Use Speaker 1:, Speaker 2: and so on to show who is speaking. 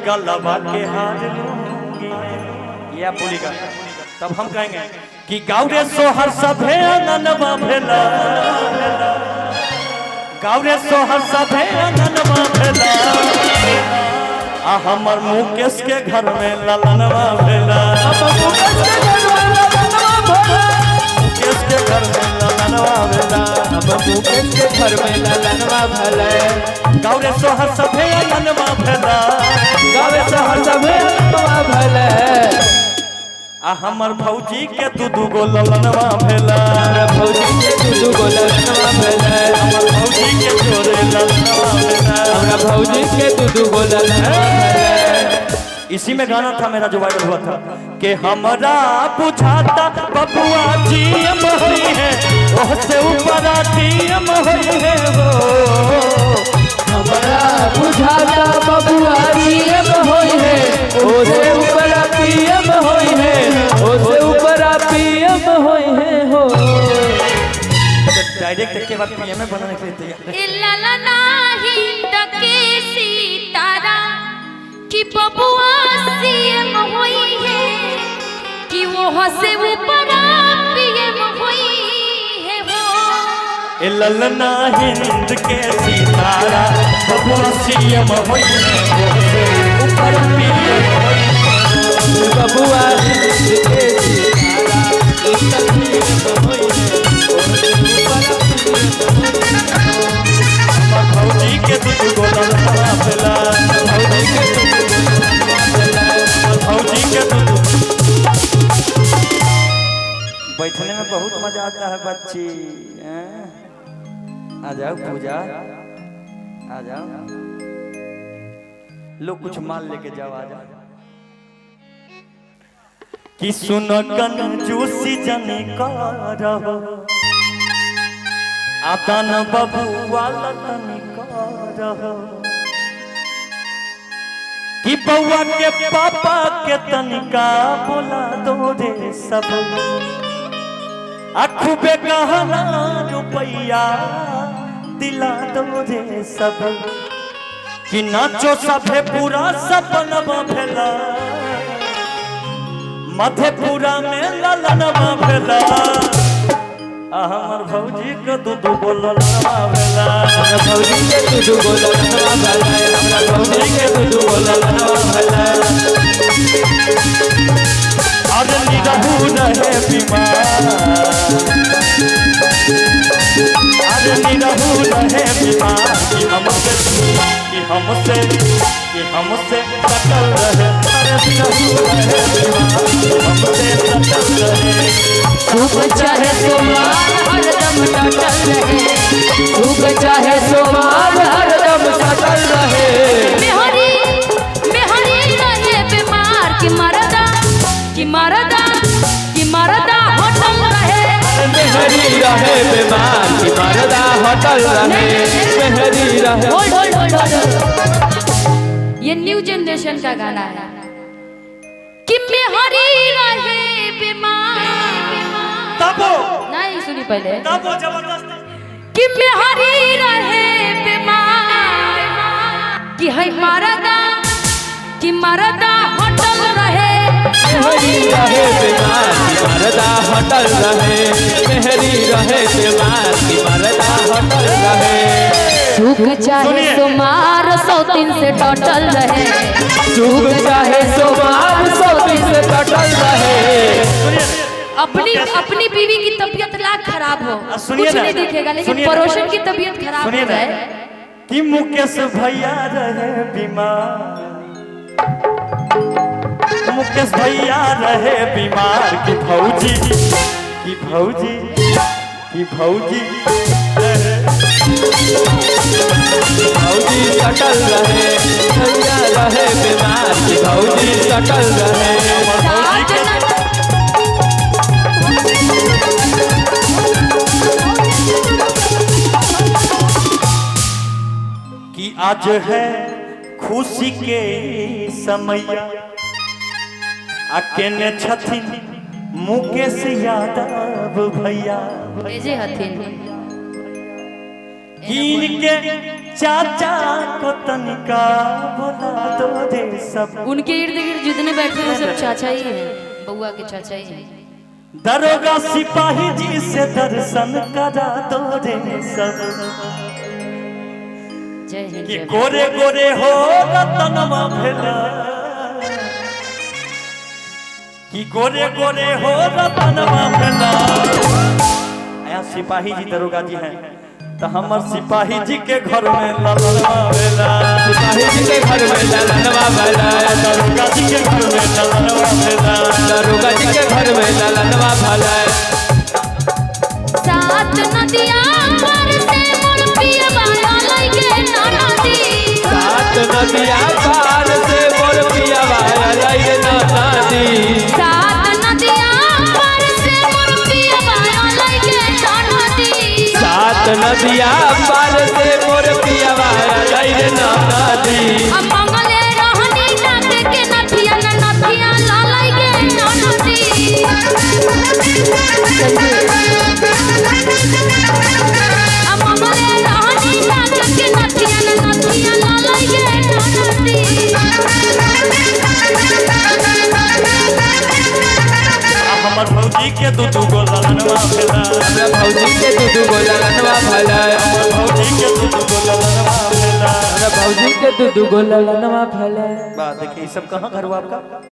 Speaker 1: गलवा के हार लूंगी। ये आप बोलिएगा, तब हम कहेंगे कि गाउरे सोहर सभे आंगनवा भेला, गाउरे सोहर सभे आंगनवा भेला, आ हमर मुकेश के घर में ललनवा भेला, मुकेश के घर में ललनवा भेला,
Speaker 2: मुकेश के घर में ललनवा भेला,
Speaker 1: गाउरे सोहर सभे आंगनवा भेला,
Speaker 2: गाउरे सोहर सभे आंगनवा भेला,
Speaker 1: आ हमर भौजी के दू दू गो ललनवा भेला,
Speaker 2: हमरा भौजी के दू दू गो ललनवा भेला,
Speaker 1: हमर भौजी के जोरे ललनवा भेला,
Speaker 2: हमरा भौजी के दू दू गो ललनवा भेला।
Speaker 1: इसी में गाना था मेरा जो वायरल हुआ था कि हमरा बुझाता बबुआ जी हम होई है, ओहसे ऊपर टीएम होई है हो,
Speaker 2: हमरा बुझाता बबुआ जीएम होई है, ओसे ऊपर पीएम होई है, ओसे ऊपर पीएम होई है हो।
Speaker 1: डायरेक्ट के बाद पीएम बनाने के लिए तैयार।
Speaker 3: ललना हिंद के सितारा कि बबुआ सीएम होई है, कि वो हसे ऊपर पीएम होई है हो।
Speaker 1: ललना हिंद के सितारा बबुआ सीएम होई है, ओसे ऊपर पीएम होई है,
Speaker 2: बबुआ हिंद के सितारा पीएम होई है, ओसे ऊपर पीएम होई है।
Speaker 1: हमर भौजी के दू गो ललनवा भेला,
Speaker 2: भौजी के दू दू गो ललनवा भेला,
Speaker 1: भौजी के दू। बैठने में बहुत मजा आता है बच्ची। आ जाओ पूजा, आ जाओ, लो कुछ माल लेके जाओ, आ जाओ। कि सुनो कंजूसी जनी करहो, आतन बबुआ लतनी करहो, कि बउआ के पापा के तनिका बोला दो रे सब, अखुबे गहना रुपैया दिला दो रे सब, कि नाचो सभे पूरा सपनवा भेला, मधेपुरा में ललनवा भेला, आ हमर भौजी के दू दू गो ललनवा भेला,
Speaker 2: हमरा भौजी के दू दू गो ललनवा भेला, हमरा भौजी के दू दू गो ललनवा भेला।
Speaker 1: अरे निरहू रहे बीमार, अरे निरहू रहे बीमार, कि हमसे कि हमसे कि हमसे सटल रहे, अरे निरहू रहे बीमार कि हमसे सटल रहे।
Speaker 3: सुख चाहे सोमार हरदम टटल रहे,
Speaker 2: सुख चाहे सोमार हरदम सटल रहे,
Speaker 3: मेहरी मेहरी रहे बीमार कि मरदा कि मरदा कि मरदा होटल रहे,
Speaker 2: मेहरी रहे बीमार कि मरदा होटल रहे, मेहरी रहे।
Speaker 3: होल्ड होल्ड होल्ड होल्ड, ये न्यू जनरेशन का गाना है कि मेहरी रहे बीमार।
Speaker 1: तबो
Speaker 3: नहीं सुनी पहले,
Speaker 1: तबो जबरदस्त
Speaker 3: कि मेहरी रहे बीमार कि है मरदा कि मरदा होटल रहे,
Speaker 2: मेहरी रहे बीमार कि मरदा होटल रहे, मेहरी रहे बीमार कि मरदा होटल रहे।
Speaker 3: सुख चाहे सोमार 103 से टटल रहे,
Speaker 2: सुख चाहे सोमार 103 से टटल रहे।
Speaker 3: अपनी अपनी बीवी की तबीयत लाख खराब हो कुछ नहीं दिखेगा, लेकिन पड़ोसन की तबीयत खराब हो जाए
Speaker 1: कि मुकेश भैया रहे बीमार, मुकेश भैया रहे बीमार कि भौजी कि भौजी कि भौजी रहे,
Speaker 2: भौजी सटल रहे, भैया रहे बीमार कि भौजी सटल रहे।
Speaker 1: कि आज है खुशी के समैया, अकेले छथिन मुकेश यादव भैया,
Speaker 3: भेजे हथिन।
Speaker 1: कीन के चाचा को तनिका बोला दो रे सब।
Speaker 3: उनके इर्द गिर्द जितने बैठे हैं सब चाचा ही हैं, बउआ के चाचा ही हैं।
Speaker 1: दरोगा सिपाही जी से दर्शन करा दो रे सब।
Speaker 3: जय हिंद।
Speaker 1: कि गोरे गोरे हो रतनवा भेला, कि गोरे गोरे हो रतनवा भेला। यहाँ सिपाही जी दरोगा जी हैं तो हमर सिपाही जी के घर में ललनवा भेला।
Speaker 2: सिपाही जी के घर में ललनवा भेला,
Speaker 1: दरोगा जी के घर में ललनवा भेला,
Speaker 2: दरोगा जी के घर में ललनवा भेला।
Speaker 3: सात नदिया पार से मोर पियवा आलै गे ननदी।
Speaker 2: सात नदिया पार से मोर पियवा आलै गे ननदी।
Speaker 3: सात नदिया पार से मोर पियवा आलै गे ननदी।
Speaker 2: सात नदिया पार से मोर पियवा आलै गे ननदी।
Speaker 3: हम मंगले रहनी नाक के नथिया न नथिया लालै गे ननदी। हम मंगले रहनी नाक के नथिया न नथिया लालै गे ननदी।
Speaker 1: हमर भौजी के दू दू गो ललनवा भेला।
Speaker 2: हमरा भौजी के दू दू गो ललनवा भेला।
Speaker 1: हमर भौजी के दू दू गो ललनवा भेला।
Speaker 2: हमरा भौजी के दू दू गो ललनवा भेला।
Speaker 1: वाह, देखिए ये सब कहाँ घर हुआ आपका?